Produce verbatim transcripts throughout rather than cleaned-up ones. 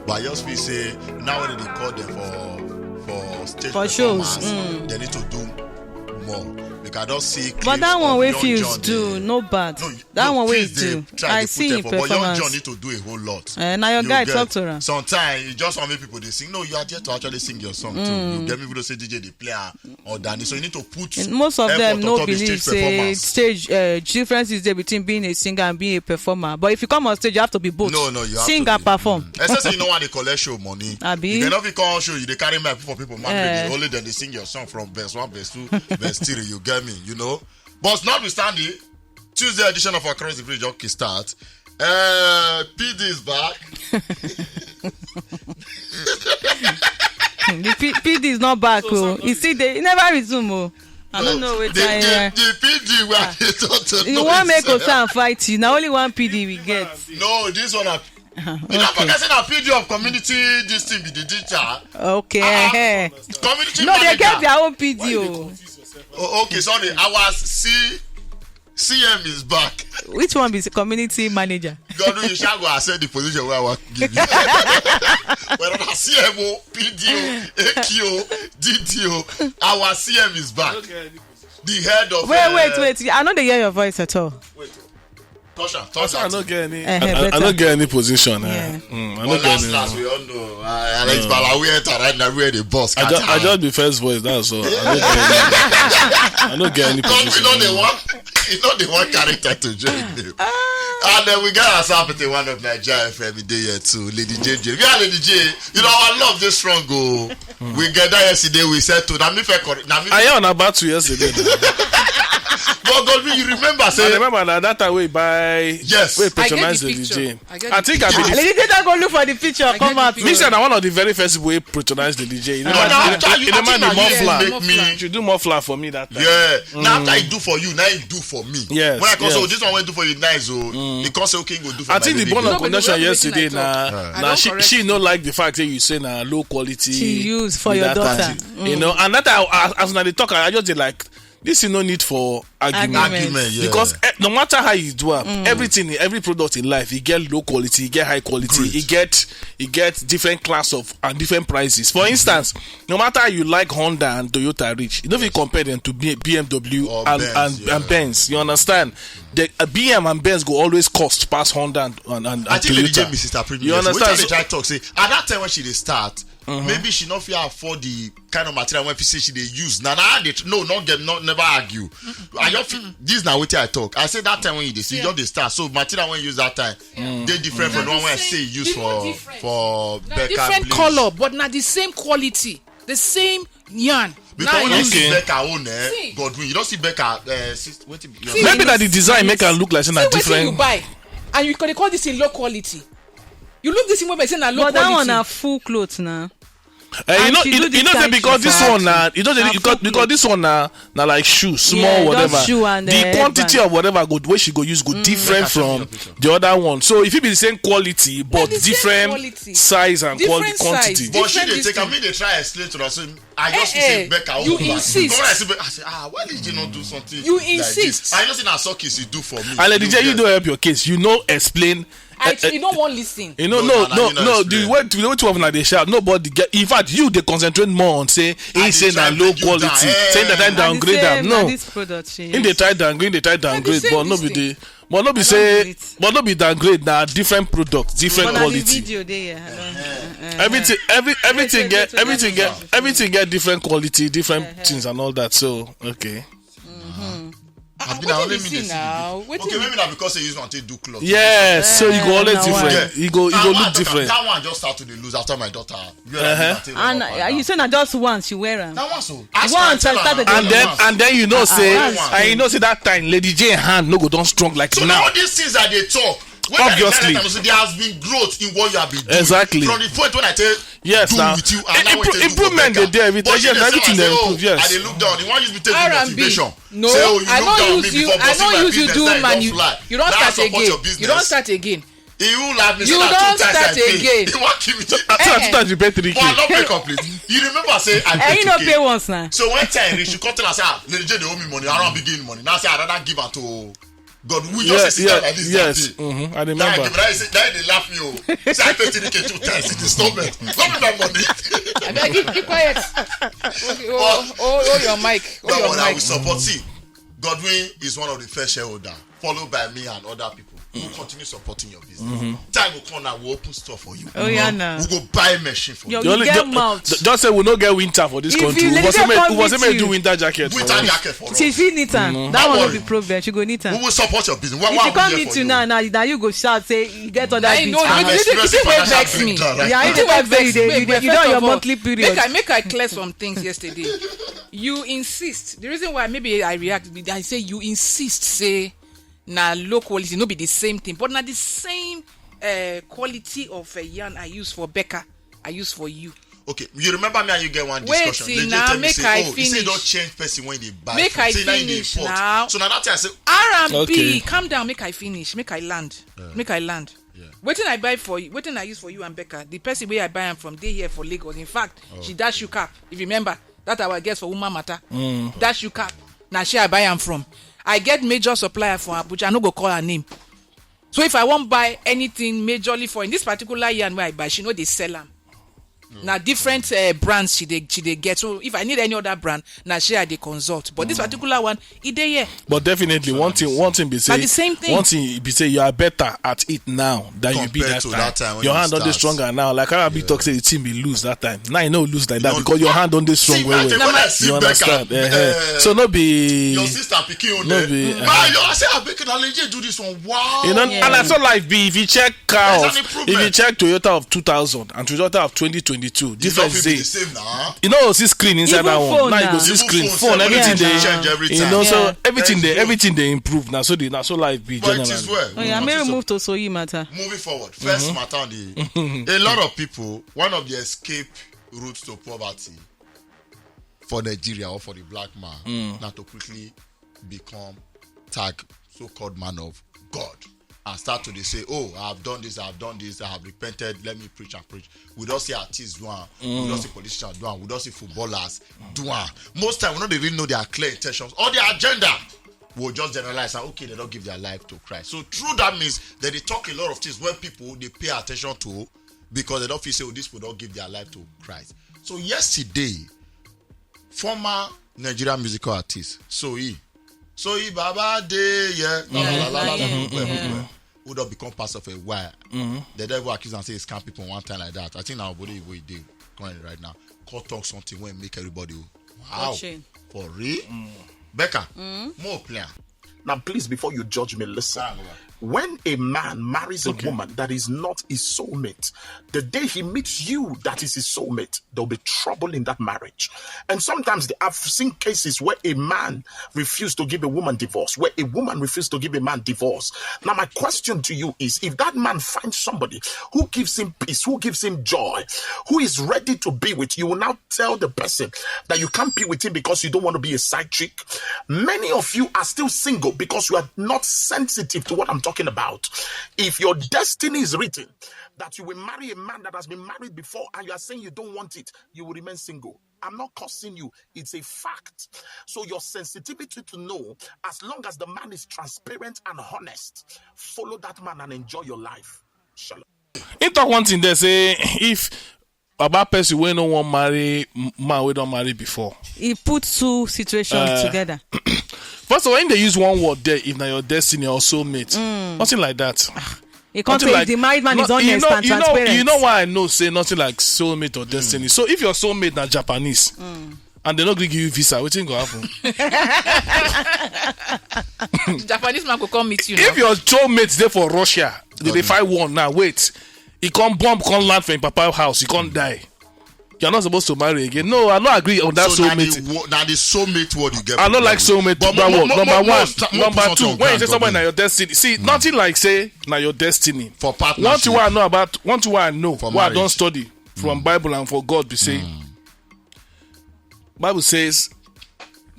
But I just feel say now when they call them for for stage for shows, mm. They need to do more. Because I don't see. But that one wey Fuse do, no bad. No, that one wey do, I see him performance. But Young John need to do a whole lot. Uh, now your guy talk to her. Sometimes you just want make people they sing. No, you are there to actually sing your song too. You get me? People say D J they play her or Danny, so you need to put. And most of them no believe say stage uh, difference is there between being a singer and being a performer. But if you come on stage, you have to be both. No, no, you have sing and perform. Especially you know when they collect show money. Abi. You cannot be call show. You they carry my for people. Man, only then they sing your song from verse one, verse two, verse three. You get me? You know. But notwithstanding, Tuesday edition of Across the Bridge Hockey start. Uh, P D is back. The P- PD is not back. So, oh, he see they he never resume. Oh, I don't know what the, the, the P D where they talk to you want make Osa and fight you. Now only one P D we get. No, this one. I, you know, forget say na P D of community. This thing be the teacher. Okay. Uh-huh. Community no, manager. They get their own P D. Oh. Oh, okay, sorry. Our C C M is back. Which one be the community manager? God, you shall go accept the position where I want give you. Whether na C M O, P D O, A Q O, D D O, our C M is back. Okay. The head of. Wait, uh, wait, wait. I know they hear your voice at all. Wait. Touch am, touch am. I no get any. Uh, I, I no get any position. Yeah. Mm, I no get last, any. Last, we all know. Uh, Alex Balawi enter right now. Where the boss? I just, I just be first voice. That's all. I no get any. I no get any position. You know they want. You know they want character to join them. And then we got ourselves with one of Nigeria F M day here too, Lady J J. We are Lady J. You know our love this strong go. We get that yesterday. We said to. Now me fair correct. Now me. I on about two yesterday. But God, you remember say. I remember that that time we buy. Yes. We patronize the D J. I think I be. Lady J don't go look for the picture. Come out. Me say na one of the very first people we patronize the D J. You know, no, no, after you, you know, after you muffler. Make me. You do muffler for me that time. Yeah. Now after I do for you, now you do for me. Yes. When I come, so this one went do for you nice. Oh, he come say okay, go do for. I think the bond of connection yesterday. Now, now she she no like the fact that you say na low quality. She use for your daughter. You know, and that I, as when they talk, I just dey like. This is no need for argument. Argument, yeah. Because eh, no matter how you do am, everything, every product in life, you get low quality, you get high quality, you get you get different class of and different prices. For instance, no matter how you like Honda and Toyota, rich, you don't even compare them to B- BMW and Benz, and, yeah. And Benz. You understand? The uh, B M and Benz go always cost pass Honda and and, and, I think Toyota. They give me sister premium. You understand? So, which I try talk say at that time when she dey start, maybe she not fit afford the kind of material when she say she dey use. Now, now they no, not get, not never argue. I just feel, this now wetin I talk. I say that time when you dey see, you just dey start. So material when you use that time, they different from the one when I say use for for Becca different color, but not the same quality, the same yarn. Because when you see Becca own, eh, Godwin, you don't see Becca. Uh, sis- wetin be- maybe that the design make her look like say na different. You buy, and you can call this in low quality. You look this in way say na low quality. But that one na full clothes na. Uh, you know, you, you know say because this one na, you know say because, because this one na, na like shoe, small whatever. The quantity of whatever go wey she go use go different from the other one. So if it be the same quality but different size and quality, but she dey take am, me dey try explain to her. So I just say Becca, you insist. I say ah, why did you not do something? You insist. I know say na suck is you do for me. And Lady J, you don't help your case. You know, explain. I, you don't want listen. You know, no, no, no. The way the way two of them they shout, nobody get. In fact, you they concentrate more on say he say na low quality, saying that I downgrade them. No, this product, in they try downgrade, they try downgrade, but no be the, but no be say, but no be downgrade. Now different product, different quality. Video there. Everything, every everything get everything get everything get different quality, different things and all that. So okay. I be na only me dey see now. Okay, maybe na because say you use one take do cloth. Yes, so you go always different. You go you go look different. That one just start to dey lose after my daughter. And uh, you say na just once you wear am. That one so. Once I started. And then and then you know say and you know say that time Lady J hand no go don strong like now. So all these things I dey talk. Obviously, there has been growth in what you have been doing. Exactly. From the point when I tell yes, do now. With you, and improvement dey there. Everything yes, everything dey improve. Yes. I dey look down. You want use me take motivation. No, say, oh, you I don't use you. I don't use you do man. You, you don't start again. You don't start again. He will laugh me. You don't start again. He want kill me. Two times you pay three K. Well, I don't pay complete. You remember say I pay two K. You no pay once now. So when time reach, you come tell us, ah, Lady J dey owe me money. I don't begin money. Now say I rather give her to God, we just sit down like this that day. Mm-hmm. I remember. That day, that day they laugh me. Oh. Say I pay three K two times in installment. Not be my money. I beg you, keep quiet. Okay, oh, oh, oh, your mic. Oh, that your one mic. I will support. See, Godwin is one of the first shareholder, followed by me and other people. Who continue supporting your business. Mm-hmm. Time will come and will open store for you. Oh yeah, now we go buy machine for you. You get mouth. Just say we no get winter for this country. We was say make do winter jacket. Winter jacket for us. She fit knit am. That one no be problem. She go knit am. We will support your business. If you come meet you now, now you go shout say you get other business. I know. You dey vex me. Yeah, you dey vex me. You dey your monthly period. Make I make I clear some things yesterday. You insist. The reason why maybe I react, I say you insist say na low quality, no be the same thing, but na the same uh, quality of uh, yarn I use for Becca, I use for you. Okay, you remember me and you get one discussion. Wait, now make I finish. Oh, you say don't change person when they buy. Make I finish now. So now that I say R and B. Okay. Calm down, make I finish, make I land, make I land. Yeah. Wetin I buy for you, wetin I use for you and Becca, the person where I buy am from, dey here for Lagos. In fact, she dash you cap. If you remember, that our guest for woman matter. Mm. Dash you cap. Now she I buy am from. I get major supplier for Abuja. I no go call her name. So if I wan buy anything majorly for in this particular yarn where I buy, she know they sell am. Now different uh, brands she they she they get. So if I need any other brand, now she I they consult. But this particular one, it dey here. But definitely one thing, one thing be say, but the same thing. One thing be say you are better at it now than you be that time. Your hand on the stronger now. Like how I be talk say the team be lose that time. Now you know lose like that because your hand on the strong well well. You understand? So no be your sister picking on no be. But you say I make an allergy do this one. Wow. You know, and I saw life be if you check cars, if you check Toyota of two thousand and Toyota of twenty twenty-two, difference dey. You know, see screen inside that one. Now you go see screen, phone, everything dey. You know, so everything dey, everything dey improve now. So the now so life be generally. Oh yeah, may we move to Soyi matter. Moving forward, first matter on the a lot of people, one of the escape routes to poverty for Nigeria or for the black man now to quickly become tag so-called man of God and start to dey say, oh, I have done this, I have done this, I have repented, let me preach and preach. We don't see artists do am, we don't see politicians do am, we don't see footballers do am. Most time we no dey really know their clear intentions or their agenda. We'll just generalize and okay, they don't give their life to Christ. So through that means that they talk a lot of things when people they pay attention to because they don't feel say, oh, these people don't give their life to Christ. So yesterday, former Nigerian musical artist Soyi, Soyi Baba dey yeah, la, la, la, la, la, la, la, la, la, who don become pastor for a while. They don even accuse am say he scam people one time like that. I think na obodo Igbo e dey currently right now. Come talk something wey make everybody, wow, for real. Becca, more plan. Now, please, before you judge me, listen. When a man marries a woman that is not his soulmate, the day he meets you that is his soulmate, there'll be trouble in that marriage. And sometimes I've seen cases where a man refused to give a woman divorce, where a woman refused to give a man divorce. Now, my question to you is, if that man finds somebody who gives him peace, who gives him joy, who is ready to be with you, you will now tell the person that you can't be with him because you don't want to be a side chick. Many of you are still single because you are not sensitive to what I'm talking about. If your destiny is written that you will marry a man that has been married before and you are saying you don't want it, you will remain single. I'm not cursing you. It's a fact. So your sensitivity to know, as long as the man is transparent and honest, follow that man and enjoy your life. Shalom. He talk one thing there, say if about person wey no wan marry man wey don marry before. He put two situations together. First of all, him dey use one word there, if na your destiny or soulmate. Nothing like that. He can't say like, the married man is honest and transparent. You know why I know say nothing like soulmate or destiny. So if your soulmate na Japanese and they no gree give you visa, wetin go happen? Japanese man go come meet you. If your soulmate dey for Russia, they dey fight war now. Wait, he come bomb, come land for him papa house, he come die. You're not supposed to marry again. No, I no agree on that. So na the soulmate wo- na the soulmate word you get. I no problem like with. Soulmate. But that mo- word. Mo- Number mo- one. Mo- mo- Number put two. Something on When you ground say for somebody me. Na your destiny, see, nothing like say na your destiny. For partnership. One thing wey I know about, one thing wey I know, For wey I don marriage. Study from Bible and for God be say, Bible says,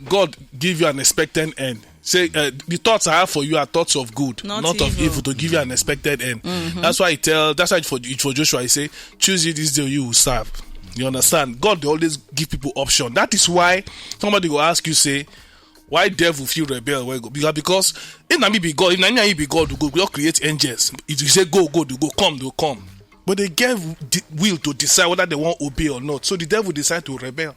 God give you an expected end. Say uh, the thoughts I have for you are thoughts of good, not, not of evil, to give you an expected end. That's why he tell. That's why for for Joshua he say, choose you this day you will serve. You understand? God they always give people option. That is why somebody will ask you say, Why devil feel rebel? Where go? Because, because if na me be God, if na me and you be God, we go, we go create angels. If you say go, go, they go come, they go come. But they get the will to decide whether they want obey or not. So the devil decide to rebel.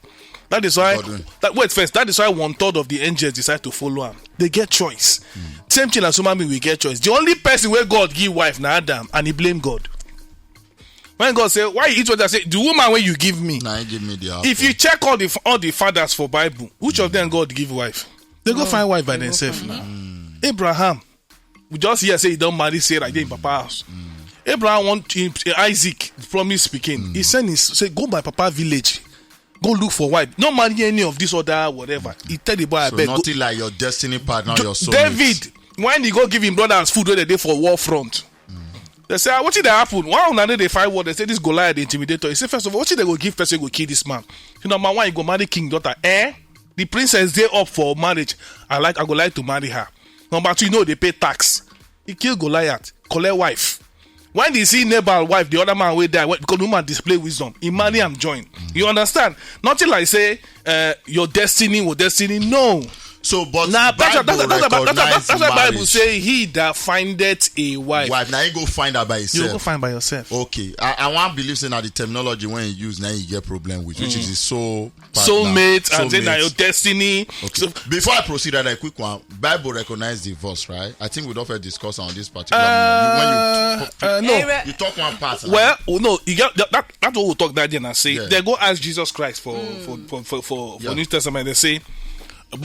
That is why, that, wait first, that is why one third of the angels decide to follow him. They get choice. Same thing as human being, we get choice. The only person where God give wife na Adam, and he blame God. When God say, "Why you eat what I say?" The woman where you give me. Now you give me the If you check all the all the fathers for Bible, which of them God give wife? They go find wife by themselves. Abraham, we just hear say he don't marry Sarah, dey in papa house. Abraham want him, Isaac, promise speaking. He send his say, "Go my papa village, go look for wife. Don't marry any of this other whatever." He tell the boy, "I So beg." Go. Nothing like your destiny partner, Jo- your soulmate. David, when he go give him brothers food where they dey for war front, they say, "Ah, what did that happen? Why una dey fight war?" They say, "This Goliath, the intimidator." He say, "First of all, what did they go give person go kill this man?" You know, my one, you go marry king daughter. Eh? The princess dey up for marriage. I like, I go like to marry her. Number two, you know they pay tax. He kill Goliath, collect wife. When they see Nabal wife, the other man wey die, when, because the woman display wisdom, he marry am join. You understand? Nothing like say, uh, your destiny was destiny. No. So, but Now that's, Bible that's, that's, that's, recognize that's why Bible marriage. Say, "He that findeth a wife, Wife, now you go find her by you yourself. go find by yourself." Okay, I, I want believe say now the terminology when you use now you get problem with, which is the soul partner. Soulmate, and then na Soulmate. Your destiny. Okay. So, Before I proceed, that a quick one. Bible recognize divorce, right? I think we don't first discuss on this particular. uh, moment. When you, uh, no. Eh, you talk one part. Well, oh, no, you get that, that, that's what we talk that day and say, Yeah. they go ask Jesus Christ for for for for, for, for Yeah. New Testament. They say,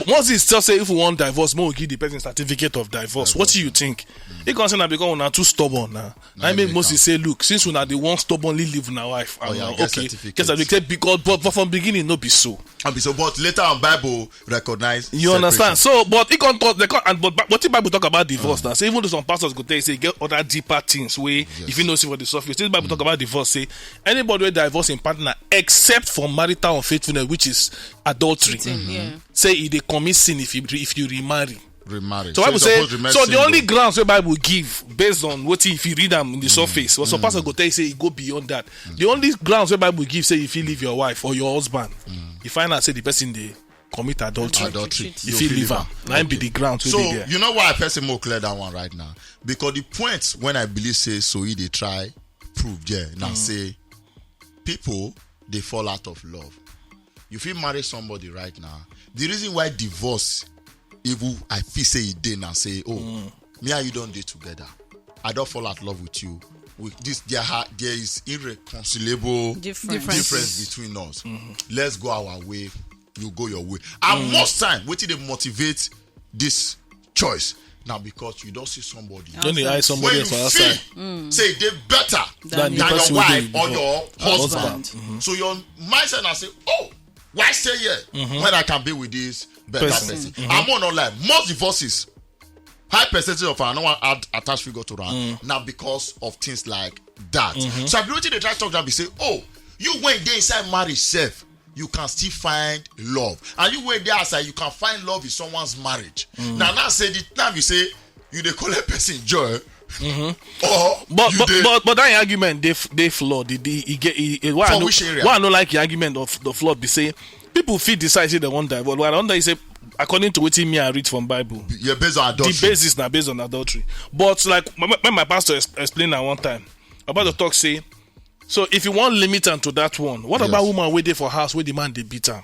once he still say, "If we want divorce, more give the person certificate of divorce." What do you think? He can say, "Now because una too stubborn now." I I make make Moses say, "Look, since una dey want stubbornly leave una wife, Oh, yeah, una, get okay, certificate. Get certificate because, but, but from beginning no be so." And so, but later on, Bible recognize. You understand? Separation. So, but he can talk. They can, and but, but what the Bible talk about divorce now? Say even though some pastors go tell you say get other deeper things where if you know see for the surface, this Bible talk about divorce. Say anybody will divorce in partner except for marital unfaithfulness, which is adultery. Yeah. Say he dey commit sin if you if you remarry. Remarry. So Bible it's say supposed to remain so the single. Only grounds where Bible give based on what if you read them in the surface, what some pastor go tell you say he go beyond that. The only grounds where Bible give say if you leave your wife or your husband, you find out say the person they commit adultery. Adultery. If you leave am, now be the ground. So Wey dey there. You know why I person more clear that one right now? Because the point when I believe say so he dey try prove there now say people they fall out of love. You feel marry somebody right now. The reason why divorce, even I feel say he dey now say, "Oh, me and you don't dey together. I don't fall out love with you." With this, there ha- there is irreconcilable Difference. difference between us. Let's go our way. You go your way. And most time, what they motivate this choice now because you don't see somebody. Don't they eye When somebody you else for feel outside? Say they better Than than, the your person wey dey wife or before. Your husband. Husband. So your mindset now say, "Oh, why stay here when I can be with this better Person. person?" I'm on online. Most divorces, high percentage of, I don't want add attached figure to run now because of things like that. So I be wetin dey try talk that be say, "Oh, you went there inside marriage self, you can still find love, and you went there outside, you can find love in someone's marriage." Now, now say the time you say you dey collect person joy, or But you but, dey but but that argument they f- they flawed. They, they, he get he, he, why For I no, which area? Why I no like the argument of the flawed be say people fit decide say they want divorce. But I don't say according to what me I read from Bible. Yeah, based on adultery. The basis now based on adultery. But like when when my pastor ex- explained that one time, about the talk say, so if you want limit am to that one, what Yes. about woman waiting for house where the man they beat am?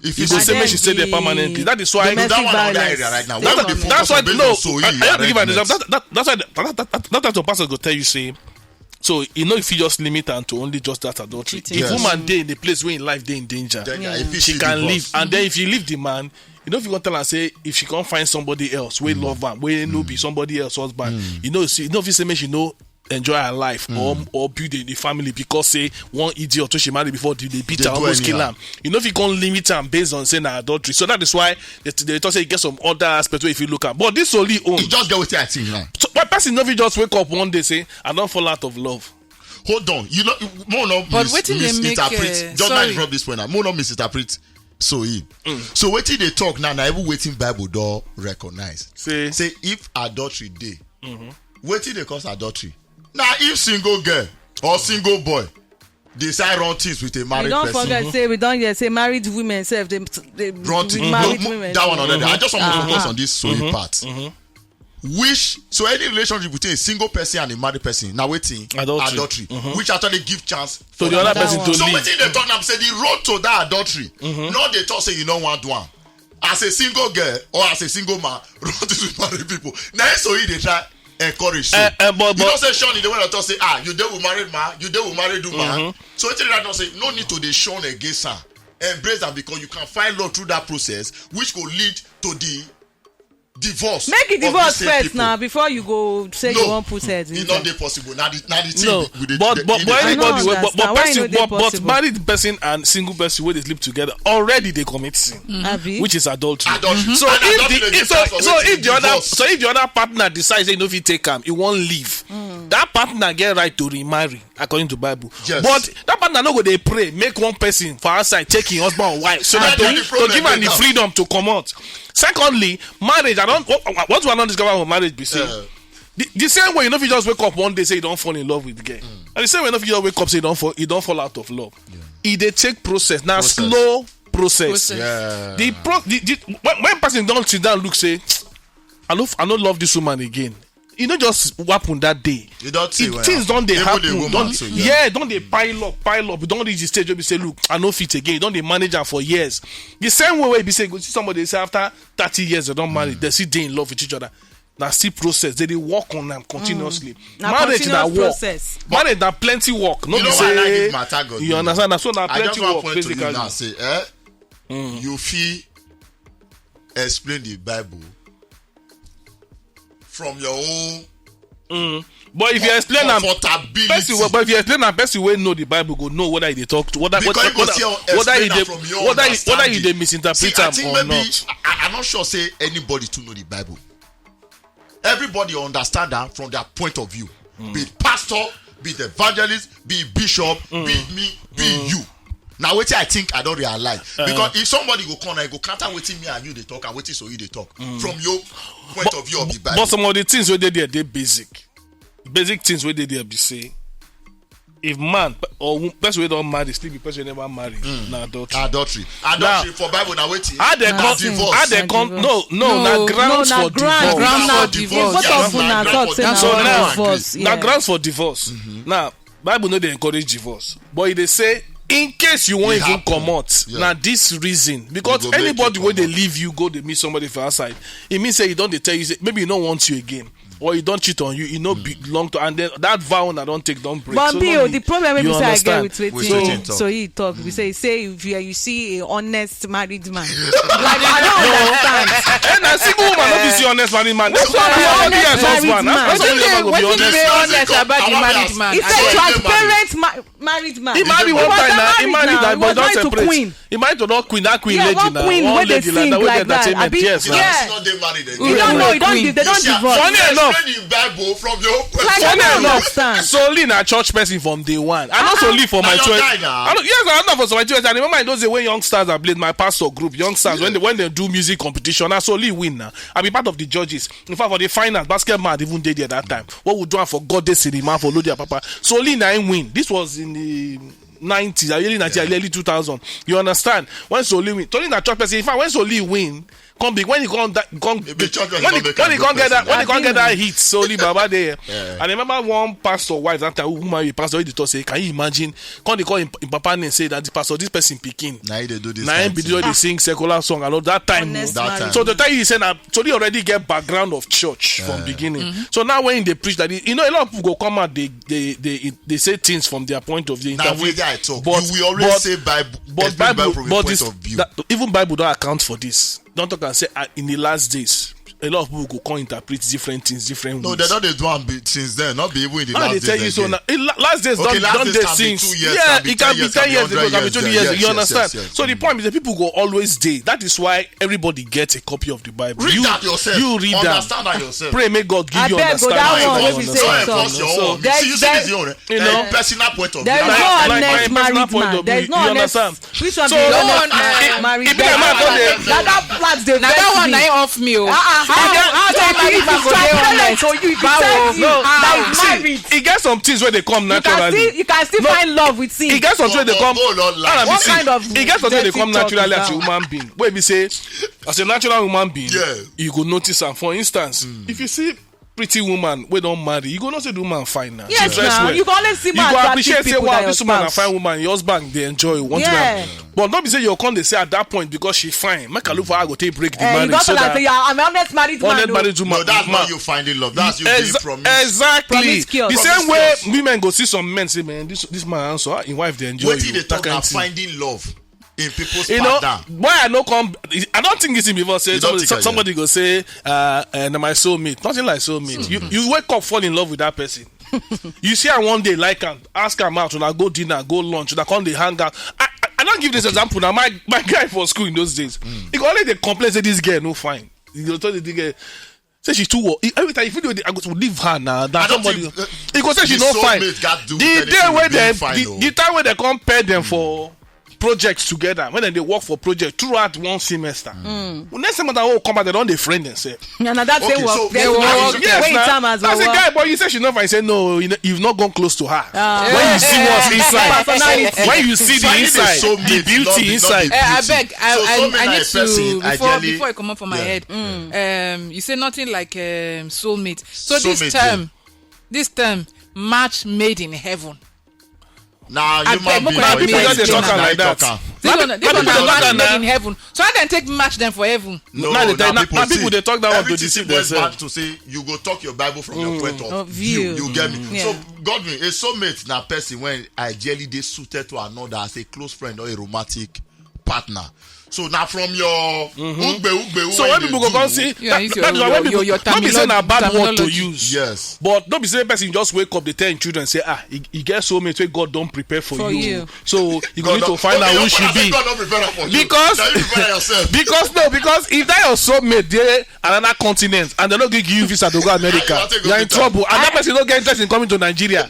If You you go say say then make she stay there the permanently. That is why domestic that one on that violence. area right now. They Why would come they in. focus That's why on based no. on so I, I have to give an arrangement? example. That, that, that's why the, that, that, that, that's what pastor go tell you say. So you know if you just limit am to only just that adultery. Cheating. If Yes. woman dey in the place where in life dey in danger, Then Yeah. if she she can divorce, leave. And then if you leave the man, you know if you gonna tell her say if she can't find somebody else, we love her, we no be somebody else husband. You know, see, you know if you say make she no enjoy her life or or build a, a family because say one idiot wey she marry before dey dey beat Dey her do almost kill anyhow. Am. You know if you can't limit am based on say na adultery. So that is why they, they talk say e get some other aspect where if you look at. But this only own. You just get what I think now. So why person no fit just wake up one day say I don't fall out of love. Hold on, you know, more not But mis- wetin dey make, misinterpret. uh, Just now sorry. You drop this point now. More not misinterpret. So he. So wetin they talk now? Now even wetin Bible don recognize. Say Say if adultery dey, wetin dey cause adultery? Now if single girl or single boy They say I run things with a married person. You don't forget, say we don't hear say married women sef, they, they run things. Married women. That one already. I just want to focus on this Soyi part. Which, so any relationship between a single person and a married person, now waiting adultery, which actually give chance to the other person to leave. So wetin they talk now say the road to that adultery. No, they talk say you no want do am as a single girl or as a single man. Run this with married people. Now so he dey try encourage you. Uh, uh, but, you know say Sean, the way I talk say, ah, you dey with married man, you dey with married woman. So wetin that talk say, no need to dey shun against am. Embrace am because you can find love through that process, which go lead to the divorce. Make it divorce first now before you go say you wan put head inside. No, e no dey possible. Na the na the thing. No, but but but anybody wey but but person but but married person and single person wey dey sleep together already dey commit sin, which is adultery. Adultery. So if the so so if the other so if the other partner decide say e no fit take am, e wan leave, that partner get right to remarry according to Bible. Yes. But that partner no go dey pray make one person for outside take him husband or wife so that to give am the freedom to comot. Secondly, marriage, I don't what, what I don't discover for marriage be say the, the same way you know if you just wake up one day say you don't fall in love with the girl, and the same way you know if you just wake up say you don't fall you don't fall out of love. E dey take process na slow process. The pro the, the when, when person don sit down look say I no I no love this woman again. E no just happen that day. Things don dey happen. Yeah, don dey pile up pile up. E don reach the stage wey be say look I no fit again. E don dey manage am for years. The same way wey e be say you go see somebody say after thirty years they don marry, they still dey in love with each other. Na still process. They dey work on am continuously. Marriage na work. Marriage na plenty work. No be say you understand na so na plenty work basically. You fit explain the Bible from your own. Mm. But if you explain am, person wey, but if you explain am, person wey know the Bible go know whether e dey talk to whether whether whether e dey whether e whether e dey misinterpret am or not. I, I'm not sure say anybody too know the Bible. Everybody understand am from their point of view. Be it pastor, be it evangelist, be it bishop, be it me, be it you. Na wetin I think I don realize because if somebody go come na e go counter wetin me and you dey talk and wetin Soyi dey talk from your point of view of the Bible. But some of the things wey dey there dey basic. Basic things wey dey there be say if man or person wey don marry sleep with person wey never marry na adultery. Adultery. Adultery for Bible na wetin? How dem come? How dem come? No, no, na grounds for divorce. Grounds for divorce. Both of una talk say na divorce. Na grounds for divorce. Now Bible no dey encourage divorce, but e dey say in case you wan even comot, na this reason because anybody wey dey leave you go dey meet somebody for outside, e mean say e don dey tell you say maybe e no want you again or e don cheat on you, e no be long to and then that vow una don take don break. But so Bill, the problem wey be say I get with wetin Soyi talk be say say if you you see a honest married man, like I don't understand. Eh, na single woman no be see honest married man. That's why be honest married man. Wetin dey honest about the married man? It's a transparent married man. He married one time now. He married that boy don separate. He married to don queen, that queen lady now. One queen wey dey sing like that. Yes, yes. You don't know. You don't. They don't divorce. Funny enough, Solina church person from day one. I know Soli for my twenty. Yes, I know for my twenty. I remember those days when young stars are played my pastor group, young stars when they when they do music competition. I Soli win now. I be part of the judges. In fact, for the finals, basketball even dey there that time. What we do am for God dey cinema for Lodia Papa. Soli na him win. This was in the nineties, early nineties, early two thousand. You understand? When Soli win, Tony na church person. In fact, when Soli win, come big when he come that come when he come get that when he come get that hit, Soli Baba there. I remember one pastor wife that time who marry pastor. He talk say, can you imagine? Come they call him, him papa name say that the pastor this person picking. Now he dey do this. Now him be the sing secular song and all that time. So to tell you, he said now Soli already get background of church from beginning. So now when they preach that, you know, a lot of people go come out, they they they, they say things from their point of view. Now we guy talk. But, you will always but, say Bible, but Bible, but this, that, even Bible don't account for this. Don't talk and say uh, in the last days. A lot of people go come interpret different things different ways. No, they don't dey do am since then. Not be even in the last days. They tell you so now. Last days don't they since? Yeah, it can be ten years ago, it can be twenty years ago. You understand? So the point is that people go always day. That is why everybody get a copy of the Bible. Read that yourself. You read that. Understand that yourself. Pray, may God give you understanding. That one wey be say so. See, you see this one. You know, personal point of view. There is no honest married man. There is no honest. Which one So, be no honest one, man? uh, Married e be like man man. Go dey na that flat dey na that vex one me. Na him off me o. Ah, ah, how how how how you you be transparent to you? You be Bawo. Tell me No, that ah, is see, married. E get some things where they come You can naturally. Still you can still No. Find love with him. E get some things they come. Oh, oh, Lord, Lord. What kind of E get some things they dirty come talk naturally is as a that? Human being. Where we say, as a natural human being, Yeah. You go notice am. For instance, if you see pretty woman wey don marry, you go know say the woman fine now. Yes, She dress now. Well. You go always see You more go attractive appreciate say, people wow, than this your woman na spouse. Fine woman. Your husband dey enjoy. One thing Yeah. But not be say you come dey say at that point because she fine. Make I look for her go take break the Eh, you marriage. Got So to that that say, "Yeah, I'm an honest married man. Honest Oh. Married woman. No, that's man. Not you finding love. That's you Exa- being promised. Exactly. Promiscuous. The same way Promiscuous. Women go see some men say, man, this this man handsome. Ah, his wife dey enjoy Wetin you. Dey That talk kind na thing. Finding love in people's You know, partner. Why I no come, I don't think it's him before say You don't somebody, think I somebody go say, uh, uh, na my soulmate. Nothing like soulmate. You you wake up, fall in love with that person. You see, I one day like am, ask am out, una go dinner, go lunch, una come dey hang out. I, I, I don't give this example now. My my guy for school in those days, he go always dey complain say this girl no fine. He go tell the girl say she too wo-, he, every time if you do, I go to leave her now. That I don't somebody think, uh, he go say she the no fine. Soulmate got do The with day anything where with being them, fine, the, oh. The time where they compare them for projects together, when they work for project throughout one semester. Well, next semester will come out, they don't dey friend themselves. Yeah, now that's Okay, a work. So They work. Yes, Wait, now. Time as That's a well. Guy, but you say she not fine. Say no, you know, you've not gone close to her. Ah. When you see what's inside, Personality. When you see the Finding a inside, soulmate, the not beauty the, not inside. the Eh, I beauty. Beg, I, So, I, soulmate I na need a person, to before ideally. Before I come up for my Yeah. Head. Um, you say nothing like um, soulmate. So this Soulmate, term, yeah. This term, match made in heaven. Nah, I human beg, being make una for People just dey talk am like that. This one, this one na match made in heaven. So how dem take match them for heaven? No, Now they tell- now now people see, dey talk that one to everything deceive boils themselves. Back to say you go talk your Bible from your point of Of view. View. You get me? Yeah. So Godwin, a soulmate na person when ideally they suited to another as a close friend or a romantic partner. So now from your ugbe ugbe So when people go come see, Yeah, that, it's your- that's why when your- people your- your not be say na termino- bad word to terminology. Use. Yes. But don't be say person just wake up, they tell him children say, ah, he, he get soulmate wey God don prepare for For you. You. So you go God need to don- find out okay, who your she father say be. God don prepare am for you. Because Now you prepare yourself. Because no, because if that your soulmate dey another continent and they no give you visa to go America, How you want to go you're in with am? Trouble. And that person no get interest in coming to Nigeria.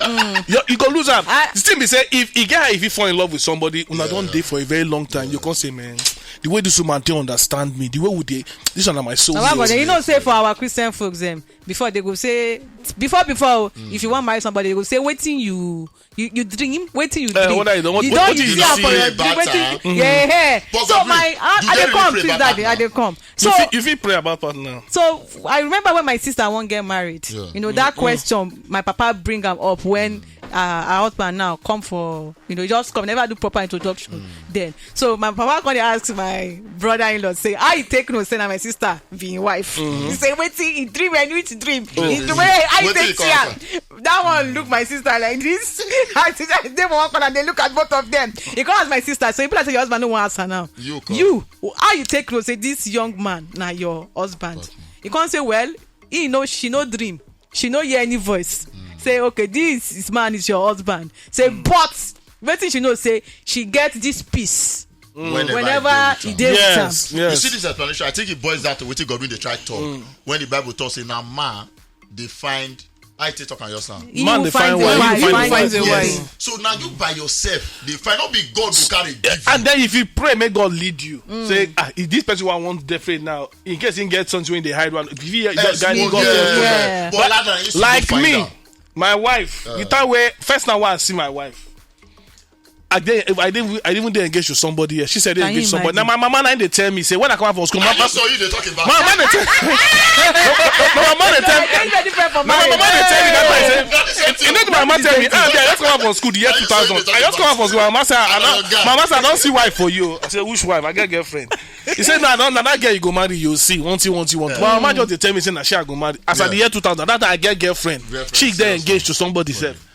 You, you go lose am. I- The thing be say if he get if he fall in love with somebody, una don dey for a very long time. You come say, man, the way this woman dey understand me, the way we dey, this one na my soul. Baba, but you know, say for our Christian folks, them before they go say, before before, if you want marry somebody, they go say, waiting you, you, you dream, waiting you Eh, dream. What I don't- what- You don't what you you see am for see? Your dream, Bata. Waiting, yeah, yeah. But So God, my, I, do I they dey really come, pray please, about daddy, I partner? Dey come. So You fit, you fit pray about partner. So I remember when my sister won't get married. Yeah. You know that question my papa bring am up when uh, her husband now come for you know just come never do proper introduction. Then so my papa come dey ask my brother-in-law say how you take know say na my sister be him wife. He say wetin he dream and which dream. He Wetin- dream how you wetin take you see come am. That one look my sister like this. I dey for one corner dey look at both of them. He come ask my sister so he be like say your husband no wan ask her now. You come. You how you take know say this young man na your husband? He come say well he no she no dream she no hear any voice say okay this is man is your husband say but wetin she know say she get this peace Whenever whenever I dey e with dey with am. Yes, You yes. See this explanation, I think it boils down to wetin Godwin dey try talk. When the Bible talks say na man dey find I take talk am your sound. He Man will dey find find a a wife. Wife. He will find a Yes. Wife. So now you by yourself, dey find not be God will carry give you. And then if you pray, make God lead you. Say, ah, if this person who I want different now, in case he get something when they hide one, if he Yes, guy oh, God yeah. Yeah. But But like, like me, out. My wife, uh, the time where first now I see my wife, I did, I didn't, I didn't engage to somebody here. She said they engage somebody. Now my mama now they tell me say when I come out from school, my mama, my mama they tell, no, my mama they tell me that I say, you know, my mama tell me, ah, yeah, I just come out from school the year two thousand. I just come out from school. My mama said, I don't, my mama said, I don't see wife for you. I said, which wife? I get girlfriend. He said, no, no, no, that girl you go marry, you see, one thing, one thing, one thing. My mama just they tell me say, na she I go marry. As at the year two thousand, that time I get girlfriend. She then engaged to somebody self.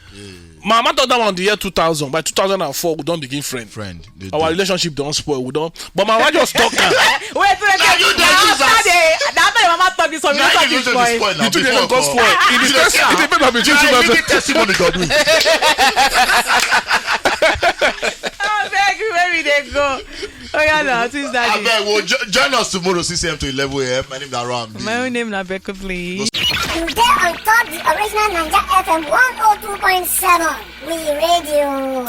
My mama thought that one the year two thousand. By two thousand and four, we don't begin friend. Friend. They Our do. Relationship don't spoil. We don't. But my mama just talk now. Wait, wait, Now wait. you dey Now use after us. the, now after the mama talk this one, we Now don't talk you this use this point. Point now. You two dey Before go spoil. If the person, if the person of the two thousand. Testimony God will. Oh, thank you, where we dey go? Oh yeah, no, since that day. Abeg, well, jo- join us tomorrow, six a.m. to eleven a.m. My name is Aram. My own name na Becca, please. You dey on top the original Naija F M one oh two point seven. We radio.